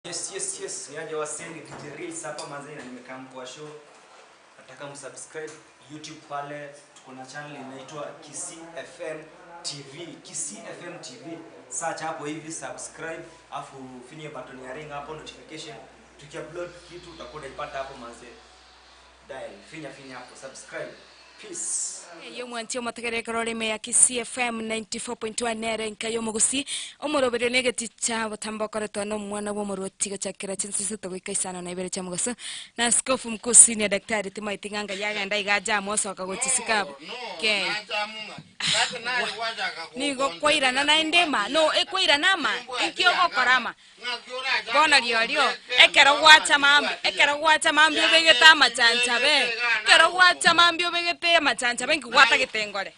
Yes yes yes niaje wasee ni DJ Reels hapa manze na nimekaa kwa show. Nataka msubscribe YouTube pale tuko na channel inaitwa Kisii FM TV. Kisii FM TV. Search hapo hivi subscribe afu finye button ya ring hapo notification. Tukiupload kitu utakuwa unaipata hapo manze. Dial finya finya hapo subscribe. Peace. Eyio mwanche omotegerere ekero ore ime ya Kisii FM 94.1 nere enka y'omogusi omoroberio na egeticha botambe okoretwa na omwana bw'omoruoti gochakera chinsa isato goika isano na ibere chia mogaso na askofu mkuu senior daktari Timothy Ng'anga yagenda iga aje amo osoka gochia isiko abwo Kei. Nigo kwairana naende ma no ekwairana ama inki ogokora ama Bono rirorio, ekero gwacha mambia, ekero gwacha mambia obegete amachanchabe, ekero gwacha mambia obegete amachanchabe inki gwatagete nkore?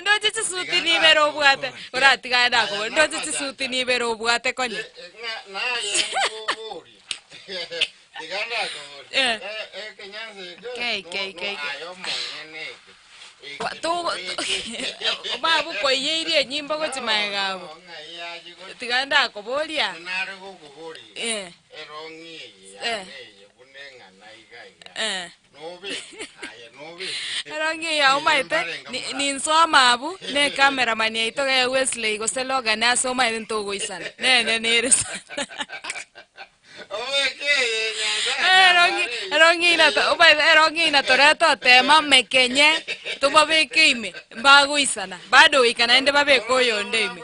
Ndoche chisuti nibere obwate, oratiga aye nakoboria, ndoche chisuti nibere obwate konya. Eh. Kei, kei, kei. Babu koiyeirie enyimbo gochia magega abwo. Tiga ndakoboria. Eh. Eh. Eh. Erongi eye omaete ninsoma abwo ne cameraman yaito iga Wesley gose Logan ase omaete ntogoisana. Nene nere sana. Erong'ina torete otema mekenye tobabeke ime mbagoisana bado goika naende babeke oyonde ime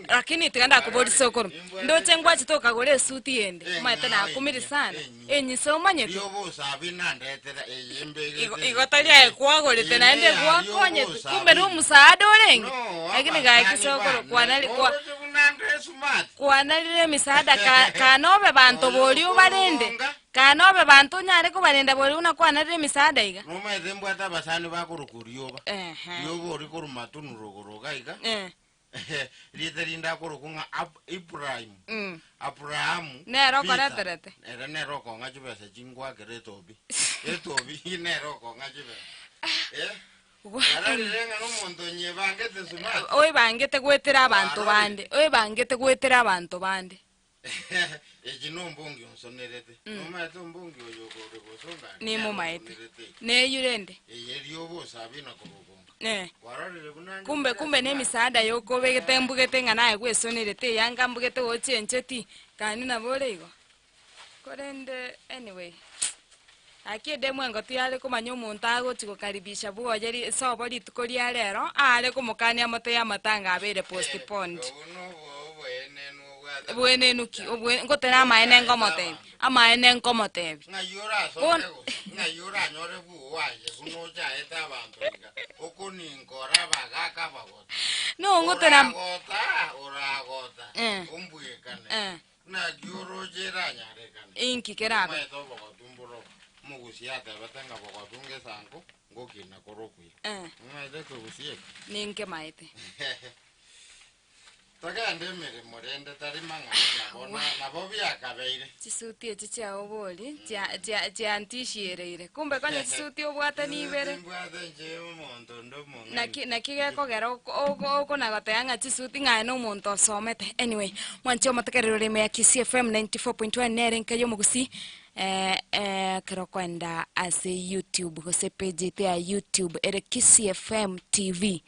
lakini tiga ndakoborie sokoro ndoche ngwachete okagora esuti ende omanyete nakumiri sana enyise omanyete igo tari aye kwagorete naende gwakonyete kumbe na omusaada orenge lakini gaki sokoro kwanari kwa. Kwanarire emisaada ka, kana obe banto boria obarende, kana obe banto onyare kobarenda boria buna kwanarire emisaada iga. Nomaete mbwate abasani bakorokwa rioba, Ehe. rioba ori korwa matunu rogoro iga iga, Eh. rieta rinde akorokwa ng'a Ab- Ibrahimu, Mm. Abrahamu, Nere Peter, okoreterete. ere nere okong'a chibesa chingwakera etobi, etobi nere okong'a chibesa. Eh. Oebangete goetera abanto bande, oebangete goetera abanto bande. Nimomaete. Neyio rende. Eh. Kumbe kumbe na emisaada yoka obegete mbugete ng'a naye gwesonerete eyanga mbugete gochencheti, kani nabo ore igo. Korende anyway, gaki edemu engotu yare komanya omonto agochi gokaribisha bwoye ri sobo rituko ria rero, aare komokania amotebie amatanga abeire postponed. Bwenenu ki? Obwe ngote namaene nkomotebia, amaene nkomotebia. Bono No ngote na Eh. Eh. Naki oroche eranyarekane? Inki kerabe? Omanyete obogotu mborobo. Omogusii atebete ng'a bogotu ngesango ngokina kore okuya. Eh. Omanyete ekegusii eke? Ninkemaete. Togende emeremo rende tari mang'ana nabo na- nabo biakabeire. Chisuti echi chiao bori, chia- chia- chiantishiereire. Kumbe konya chisuti obwate nibere. Timbwate inche omonto onde omong'aini. Naki naki gekogera oko- oko- okonagoteba ng'a chisuti ng'a aye na omonto osomete. Anyway, mwanche omotegereri ore ime ya Kisii FM 94.1 nere enka ya omogusii eh, eh, ekero okoenda ase YouTube gose page yaito ya YouTube ere Kisii FM TV,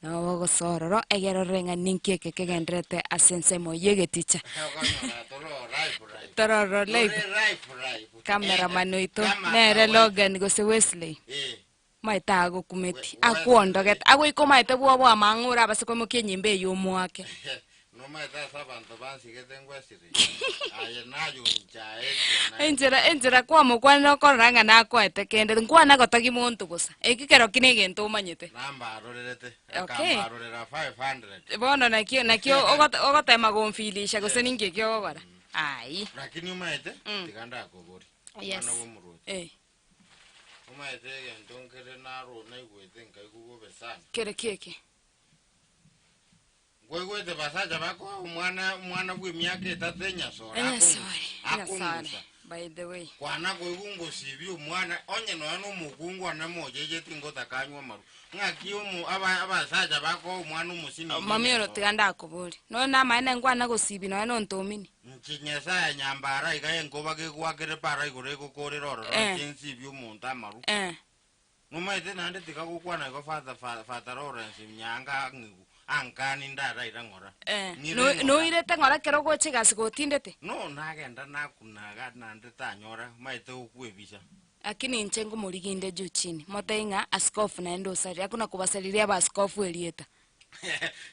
nabo ogosoa ororo egere orore ng'a ninki eke kegendererete ase ensemo y'egeticha. Okonyora toro live live. Toro ororo live. Tore live live. Cameraman oito Kama nere kawaida. Logan gose Wesley. Eh. Omanyete agokumeti, akwondogete, agoika omanyete bwoba amang'u ore abase koimokia enyimbo eyio omoake. Nomaete ase abanto bansigete ngwesire, aye naye onchaete, naye Enchera enchera kwamokwanera okorora ng'a nakoete kende, nkwana gotogia monto bosa, eki kero ki negento omanyete. Nambarorerete, Okay. akambarorera 500. Bono nakio nakio ogote ogotema gomfilisha gose ninki ekio ogokora? Ayii. Lakini omaete, tiga ndakoborie, Yes. omwana bw'omorwoti. Eh. Omaete egento nkere naro naigwete nkaigwa bobe sana. Kere ki eke? Nkwaigwete basacha bakoa omwana omwana bw'emiaka etato enyasore Enyasore, akong'usa enyasore. akong'usa. By the way. Kwana koigwa ngosibia omwana, onye nonya na omokungu one mochecheti ngotaka anywe amarwa. Ng'aki omo aba abasacha bakoa omwana omosinini Mami oro emesogo. tiga ndakoborie. Nonya namaene nkwana gosibia nonya na ontomini. Inche Nyasaye nyambara iga enkoba gegwakere para igoro egokorera ororo Eh. inche nsibie omonto amarwa. Eh. Nomaete naende tiga gokwana igo Father fa Father Lawrence Nyanga ang'igu ankani ndaraira ng'ora. Eh. Ng'ire No ng'ora. noirete ng'ora ekero ogocha egasi gotindete? No nagenda nakuna iga naende tanyora maete gokwebisa. Lakini inche ngomorigia inde juu chini, motebie ng'a askofu naende osarire, akuna kobasariria abaaskofu erieta.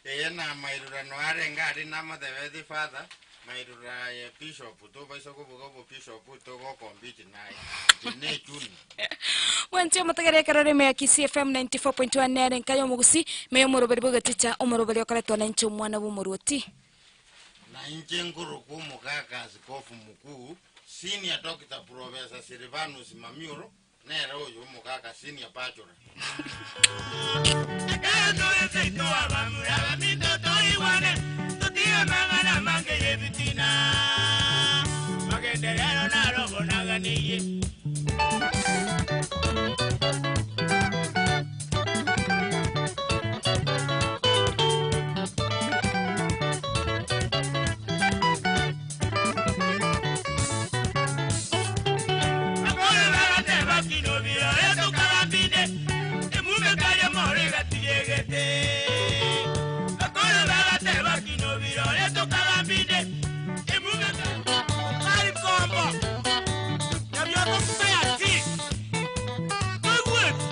Eye namairurano arenge aria namotebeti Father, mairura aye Bishop tobaisa kobuga obobishop togokompete naye, inche ne junior. Mwanche omotegerere ekero ore ime ya Kisii FM 94.1 nere enka y'omogusii, ime y'omoroberi bw'egeticha, omoroberi okoretwa nainche omwana bw'omoruoti. Na inche nkorokwa omogaka Askofu Mukuu, Senior Doctor Professor Silvanus Mamioro, Nere oyo omogaka senior bachelor. Ekero tore seito abamura baminto toigwane, totige amang'ana amange y'ebitina, magenderero naro bonaganirie. Aboro bagateba kino birore tokabambinde, emumeka y'omoro egatiyegete. Aboro bagateba kino birore tokabambinde, emumeka Okari kombo, nyabioto kaya ti, toigweti.